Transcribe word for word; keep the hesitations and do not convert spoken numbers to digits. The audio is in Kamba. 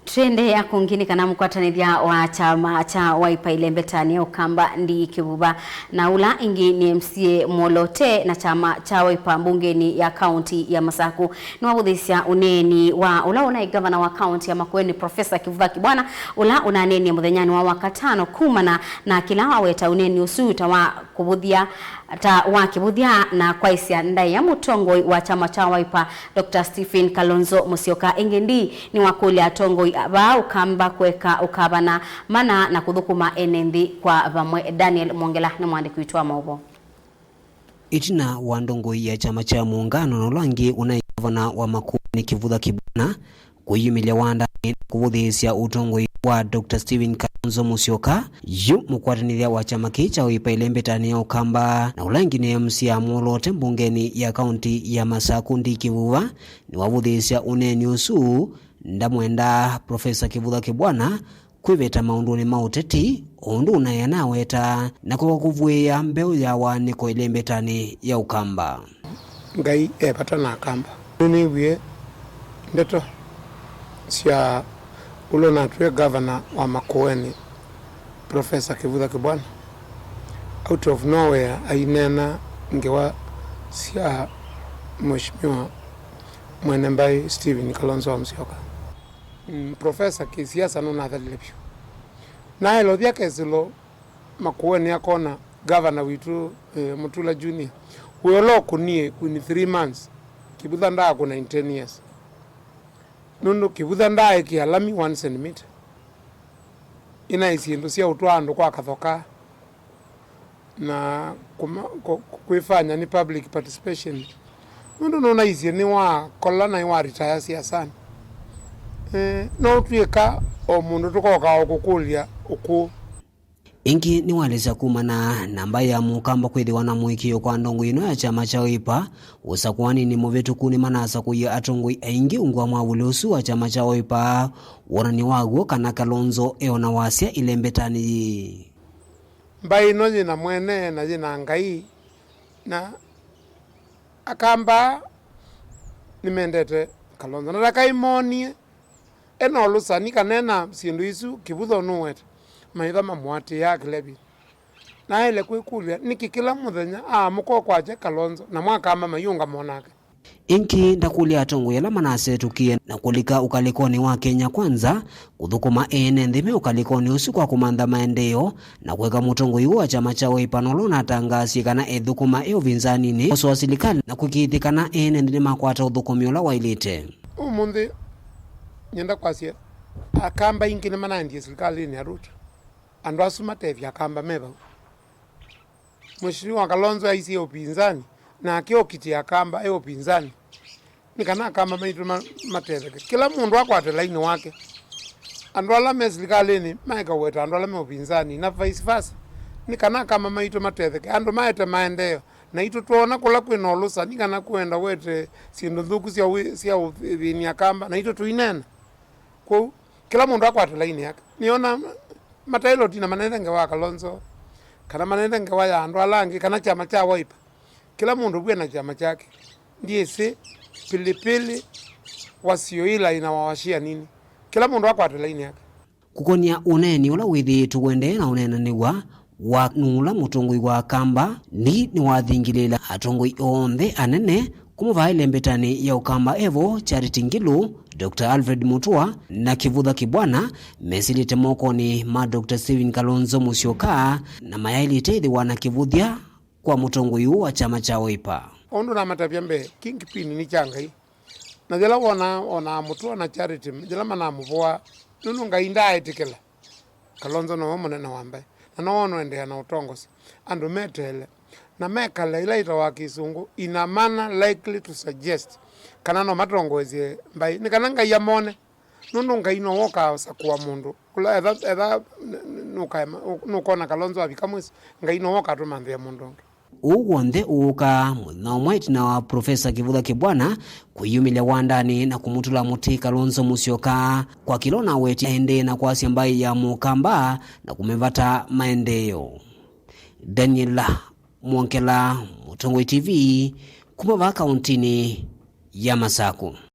Tũendeea kũngĩ nĩ kana mũkwatanĩthya wa kyama kya Wiper ĩlembetanĩ ya Ũkamba Ndii Kĩvuva na ũla ĩngĩ nĩ M C A Mwolote na kyama kya Wiper mbungenĩ ya kaunti ya Masaku nĩwavũthĩĩsya ũneeni wa ũla ũnaĩ ngavana wa kaunti ya Makueni, Professor Kĩvutha Kĩbwana, ũla ũnaneenie mũthenyanĩ wa Wakatano kumana na kĩla waweta ũneeni ũsu ta wa kũvũthya, ta wa kĩvũthya na kwaĩsya ndaĩa mũtongoi wa kyama kya Wiper, Doctor Stephen Kalonzo Musyoka. Ĩngĩ Ndii nĩwakũlya atongoi vaa Ũkamba kũeka ũkavana mana na kũthũkũma ene nthĩ kwa vamwe. Daniel Mwongela nĩ mwandĩki witũ wa maũvoo. Ĩtina wa ndongoi ya kyama kya Muungano na ũla ũngĩ ũnaĩ ngavana wa Makueni, Kĩvutha Kĩbwana, kwĩyumĩlya wandanĩ na kũvũthĩĩsya ũtongoi wa Doctor Stephen Kalonzo Musyoka, yu mũkwatanĩthya wa kyama kĩĩ kya Wiper ĩlembetanĩ ya Ũkamba na ũla ĩngĩ nĩ M C A Mwolote mbungenĩ ya kaunti ya Masaku, Ndii Kĩvuva, nĩwavũthĩĩsya ũneeni ũsu, ndamwenda Professor Kĩvutha Kĩbwana kwĩveta maũndũnĩ ma ũteti, o ũndũ ũnaĩ anaweta na kũka kũvũĩa mbeũ ya waanĩko ĩlembetanĩ ya Ũkamba. Ngai e vata na Akamba. Nĩnĩw'ie ndeto sya ũla ũnatw'e ngavana wa Makueni, Professor Kĩvutha Kĩbwana. Out of nowhere aineena ngewa sya Mheshimiwa mwene mbaĩ Stephen Kalonzo wa Musyoka. Mm, Professor kĩsiasa nũnathalile vyũ. Naelũthya kesĩlo Makueni akona gavana witũ, eh, Mutula Junior, wĩ ũla ũkũnie in three months, Kĩvutha ndaakũna in ten years. Nũndũ Kĩvutha ndaaĩkĩa lami one centimeter. Ĩnaĩ syĩndũ sya ũtwaa andũ kwa kathoka na kuma, kũ-, kwĩfanya nĩ public participation. Nũndũ nũnaisye nĩwakola na nĩwa retire siasanĩ. Eh, no twĩka o mũndũ tũkoka o kũkũlya ũkũũ. Ĩngĩ nĩwaelesya kumana na mbaĩ ya Mũkamba kwĩthĩwa na mũĩkĩĩo kwa ndongoi ĩno ya kyama kya Wiper ũsakũanĩnĩ mũvĩtũku nĩmanasakũie atongoi aingĩ ungu wa mwavũli ũsu wa kyama kya Wiper, wonany'o wa w'o kana Kalonzo e o na wasya ĩlembetanĩ yĩĩ. Mbaĩ ĩno yĩ na mwene na yĩ na Ngai, na Akamba nĩmendete Kalonzo. Na ndakai moonie, e na ũlũsani kana e na syĩndũ isu Kĩvutha ũnũwete, maitha mamũatĩĩaa kĩla ĩvinda. Na aĩle kwĩkũlya, nĩkĩ kĩla mũthenya aamũka ũkwakya Kalonzo, namo Akamba mayĩũngama o nake? Ĩngĩ ndakũlya atongoi ala manasetũkie na kũlika ũkalĩkonĩ wa Kenya Kwanza kũthũkũma ene nthĩ me ũkalĩkonĩ ũsu kwa kũmantha maendeeo na kũeka mũtongoi ũũ wa kyama kya Wiper na ũla ũnatangaasie kana ethũkũma e ũvinzaninĩ kũsoa silikalĩ na kũĩkĩĩthya kana ene nthĩ nĩmakwata ũthũkũmi ũla waĩlĩte. Ũmũnthĩ nyenda kwasya Akamba aingĩ nĩmanaendie silikalĩnĩ ya Ruto. Andũ asu matethya Akamba me vau. Mheshimiwa Kalonzo aisye ũpinzani, nake okitĩa Akamba e ũpinzani, nĩ kana Akamba maitũ ma-, matetheke. Kĩla mũndũ akwate lainĩ wake. Andũ ala me silikalĩnĩ maeka ũweta andũ ala me ũpinzani, na vice versa, nĩ kana Akamba maitũ matetheke. Andũ maete maendeeo, naitũ twoona kũla kwĩ na ũlũsani kana kwenda wete syĩndũ nthũku sya wĩ-, sya ũthĩny'a Akamba, naitũ tũineena. Kwoou, kĩla mũndũ akwate lainĩ yake. Nĩona mataĩle ũtina manenete ngewa ya Kalonzo, kana manenete ngewa ya andũ ala angĩ, kana kyama kya Wiper. Kĩla mũndũ vu ena kyama kyake. Ndyĩsĩ pilipili wasio ila inawawashia nini. Kĩla mũndũ akwate lainĩ yake. Kũkony'a ũneeni ũla wĩthĩĩtwe ũendee na ũneenanĩw'a wa nũla mũtongoi wa Akamba, Ndii nĩwathingĩlĩĩla atongoi onthe anene kuma vaa ĩlembetanĩ ya Ũkamba e vo, Charity Ngilu, Doctor Alfred Mutua, na Kĩvutha Kĩbwana, mesĩlĩte mokonĩ ma Doctor Stephen Kalonzo Musyoka, na mayaĩlĩte ĩthĩwa na kĩvũthya kwa mũtongoi ũũ wa kyama kya Wiper. O ũndũ namatavya mbee, kingpin nĩ kya Ngai. Na yĩla wonaa, onaa Mutua na Charity, yĩla manamũvũaa, nũndũ Ngai ndaaĩtĩkĩla. Kalonzo nowe mũnene wa mbaĩ, na nowe ũnũendeea na ũtongosi. Andũ meteele, na mekale ĩla ĩtawa kĩsũngũ in a manner likely to suggest kana no matongoesye mbaĩ, nĩ kana Ngai amone. Nũndũ Ngai nowe ũkasakũa mũndũ. Ũla etha, etha n-, n-, nũkaema-, nũkona Kalonzo avika mwĩso, Ngai nowe ũkatũmanthĩa mũndũ ũngĩ. Ũu w'onthe ũũkaa mũthenya ũmwe ĩtina wa Profesa Kĩvutha Kĩbwana kwĩyumĩlya wandanĩ na kũmũtũla mũtĩ Kalonzo Musyoka kwa kĩla ũnawetie aendee na kwasya mbaĩ ya Mũkamba na kũmĩvata maendeeo. Daniel Mwongela, Mũtongoi T V, kuma vaa kaũntĩnĩ ya Masaku.